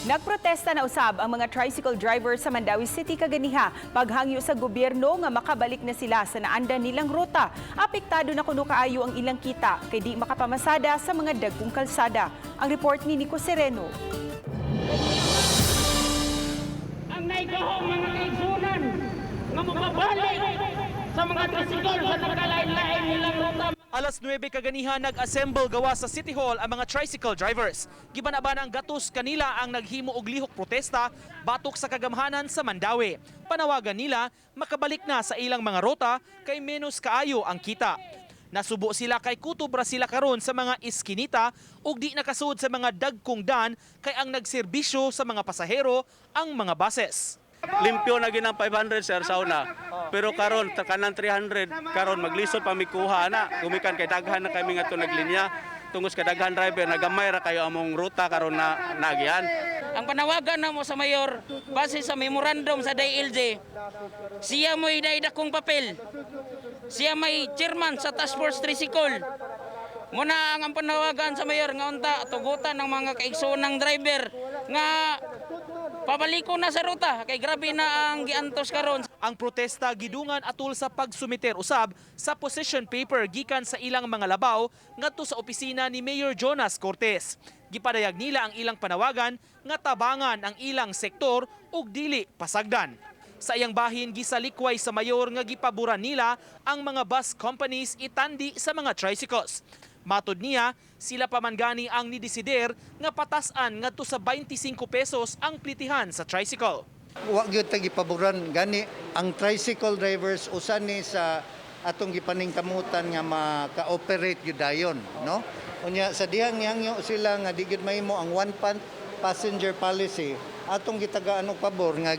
Nagprotesta na usab ang mga tricycle driver sa Mandaue City kaganiha paghangyo sa gobyerno nga makabalik na sila sa naandan nilang ruta. Apektado na kuno kaayo ang ilang kita kay di makapamasada sa mga dagkong kalsada. Ang report ni Nico Sereno. Ang naigahong mga kaigsunan nga mababalik sa mga tricycle sa nagkalain-lain nilang ruta. Alas 9 kaganiha, nag-assemble gawa sa City Hall ang mga tricycle drivers. Gibanaba ang gatos kanila ang naghimo og lihok protesta batok sa kagamhanan sa Mandaue. Panawagan nila, makabalik na sa ilang mga ruta kay menos kaayo ang kita. Nasubo sila kay kutob ra sila karon sa mga iskinita ug di nakasud sa mga dagkong dan kay ang nagserbisyo sa mga pasahero ang mga buses. Limpyo na ginang 500, sir, sa una. Pero karon kanang 300 karon maglisod pa mikuha na. Gumikan kay daghan na kami nga naglinya. Tungos kay daghan driver, nagamay ra kayo among ruta karon na nagian. Ang panawagan namo sa mayor base sa memorandum sa DILG, siya mo'y dakong papel. Siya may chairman sa Task Force Tricycle. Muna ang panawagan sa mayor nga unta tugutan ng mga kaigsoonang driver nga pabaliko na sa ruta kay grabe na ang giantos karon. Ang protesta gidungan atol sa pagsumiter usab sa position paper gikan sa ilang mga labaw ngadto sa opisina ni Mayor Jonas Cortes. Gipadayag nila ang ilang panawagan nga tabangan ang ilang sektor ug dili pasagdan. Sa iyang bahin, gisalikway sa mayor nga gipaboran nila ang mga bus companies itandi sa mga tricycles. Matod niya, sila pa man gani ang nidesider nga patas-an ngadto sa 25 pesos ang plitihan sa tricycle. Wa gyud ta gipaboran gani ang tricycle drivers, usa ni sa atong gipaningkamutan nga maka-operate gyud dayon, no? Unya sa dihang nihangyo sila nga di gyud mahimo ang one passenger policy, atong gitagaan og pabor nga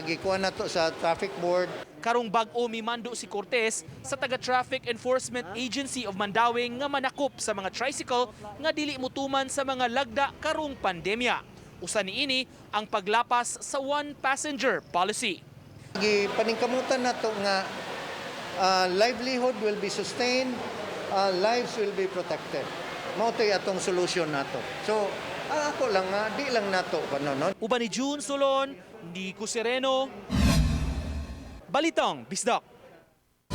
gikuha nato sa traffic board. Karong bag-o, mimando si Cortes sa taga Traffic Enforcement Agency of Mandaue nga manakop sa mga tricycle nga dili mutuman sa mga lagda karong pandemya. Usa niini ang paglapas sa one passenger policy. Gipaningkamutan nato nga livelihood will be sustained, lives will be protected. Mao to'y atong solution nato. So, ang ako lang nga di lang nato kuno, no? Uban ni June Solon, Nico Sereno, Balitang Bisdak.